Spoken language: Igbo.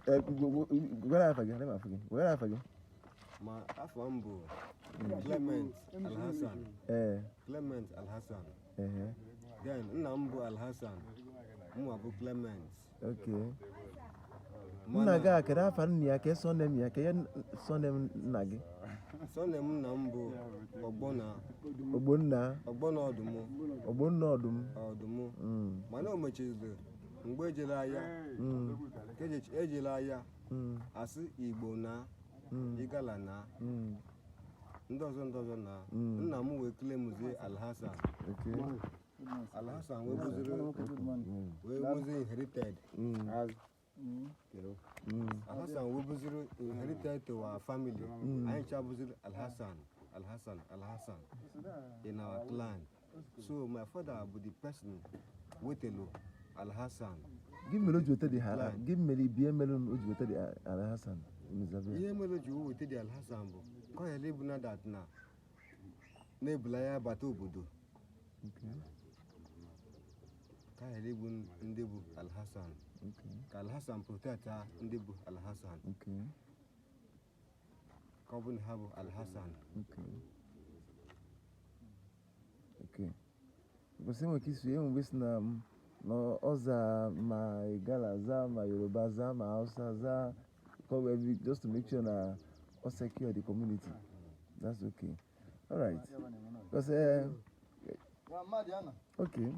Gwara afa gị, ana m afụ gị. Gwara afa gị. Ma afọ m bụ Clement Alhassan. Clement Alhassan. Then nna m bụ Alhassan, mụnwa bụ Clement. Nna gị a, kedu afa nna ya? Ka surname ya, ka ihe surname nna gị? Surname nna m bụ Ọgbọna. Ogbonna. Ọgbọna Ọdụm. Ogbonna Ọdụm. Ọdụm. Mana o mechiziri mgbe ejere ahịa, ka ejere ahịa, asị Igbo na Igala na ndị ọzọ, ndị ọzọ na nna m wee claimzie Alhassan. Alhassan wee bụziri, wee bụzi inherited. Alhassan wee bụziri inherited to our family. Anyị cha bụziri Alhassan, Alhassan, Alhassan in our clan. So my father bụ the person wetelu Alhassan. Gị mere o ji weta dị ha? Clan. Gị mere ibie mere o ji weta dị Alhassan Nzabia? Ihe mere o ji weta dị Alhassan bụ ka ọ ghara ịbụ na that na na-ebula ya bata obodo, ka ọ ghara ịbụ ndị bụ Alhassan, ka Alhassan protect ha, ndị bụ Alhassan, ka ọ bụ na ha bụ Alhassan. Okay. Because enwere ike isi enwe mgbe si na na ọ zaa ma Igala, zaa ma Yoruba, zaa ma Hausa, zaa cover every, just to make sure na ọ secure the community. That's okay. All right. Because okay.